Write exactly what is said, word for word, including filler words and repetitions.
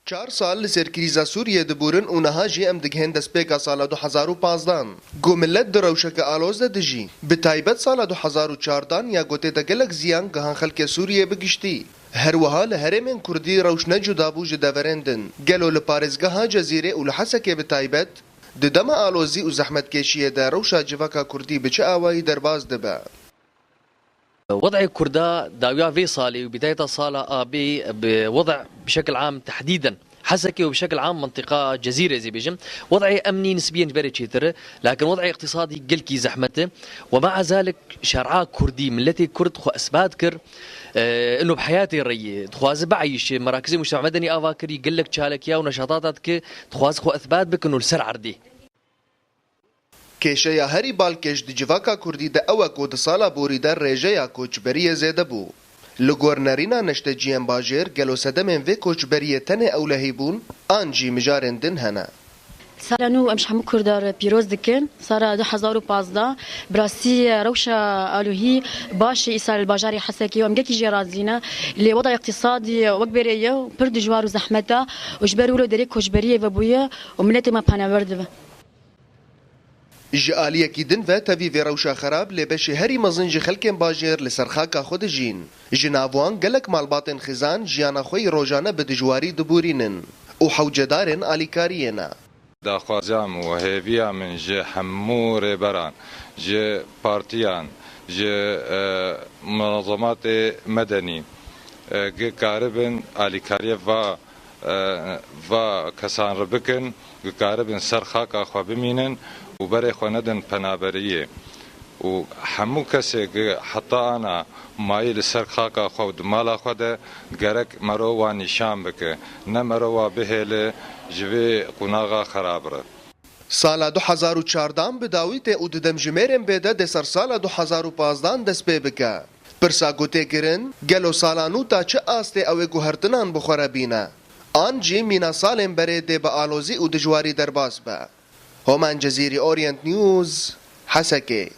Çar sal li ser krîza Sûriyê dibûrin û niha jî em digihên destpêka sala du hezar û pazdan. Ku millet di rewşeke aloz de dijî. Bi taybet sala du hezar û çardan ya ku tê de gelek ziyan gihan xelkê Sûriyê bi giştî. Her wiha li herêmên Kurdî rewş ne cuda bû ji deverên din. Gelo li parêzgeha Cezîrê û li Hesekê bi taybet, di dema alozî û zehmetkêşiyê de rewşa civaka Kurdî bi çi awayî derbas dibe? وضعی کوردا داویا وی سالی و بدایت سالا آبی به وضع بشکل عام تحدیدا حسکه و بشکل عام منطقه جزیره زی بجم وضع امنی نسبیا بره چیتره، لكن وضع اقتصادی گلکی زحمته. ومع ذلك شارع کوردی ملت کورد خو اثبات کر، اه، انه بحیاتی ریه دخوازه بعیشه مراکز مجتمع مدنی آوا کری گلک چالکیا و نشاطات که دخواز خو اثبات بکن و لسر عرضی. Kêşeya herî balkêş di civaka Kurdî de ew e ku di sala borî de rêjeya koçberiyê zêde bû. Li gor nerîna neşteciyên bajêr, gelo sedemên vê koçberiyê tenê ewlehî bûn, an jî mijarên din hene? Sala nû em ji hemû Kurdar pîroz dikin. Sala du hezar û pazdeh, bi rastî rewşa alohî baş îsal li bajarê Hesekê û em gelkî jê razî ne. Lê weda îqtîsadî wek berê ye û pir dijwar û zehmet e û ji ber wilo derê koçberiyê vebûye û miletê me penaber dibe. Ji aliyekî din ve tevî vê rewşa xerab lê beşê herî mezin ji xelkên bajêr li ser xaka xwe dijîn. Ji nav wan gelek malbatên xizan jiyana xwe yî rojane bi dijwarî dibûrînin û hewcedarên alîkariyê ne. Daxwaza min û hêviya min ji hemû rêberan, ji partiyan, ji, e, munezematê medenî, e, gi karibin alîkariyê va, e, va kesan re bikin, gi karibin ser xaka xwe bimînin û berê xwe nedin penaberiyê. Û hemû kesê gi heta ana mayî li ser xaka xwe û di mala xwe de gerek mero wan nîşan bike, ne mero wa bihêle ji vê qunaxa xerab re. Sala du hezar û çardan bi dawî tê û di demjimêrên bê de dê ser sala du hezar û pazdan dest pê bike. Pirsa ku tê kirin, gelo sala nû ta çi astê ew ê guhertinan bi xwe re bîne? An jî mîna salên berê dê bi alozî û dijwarî derbas be? Homan Cezîrî, Orient News, Hesekê.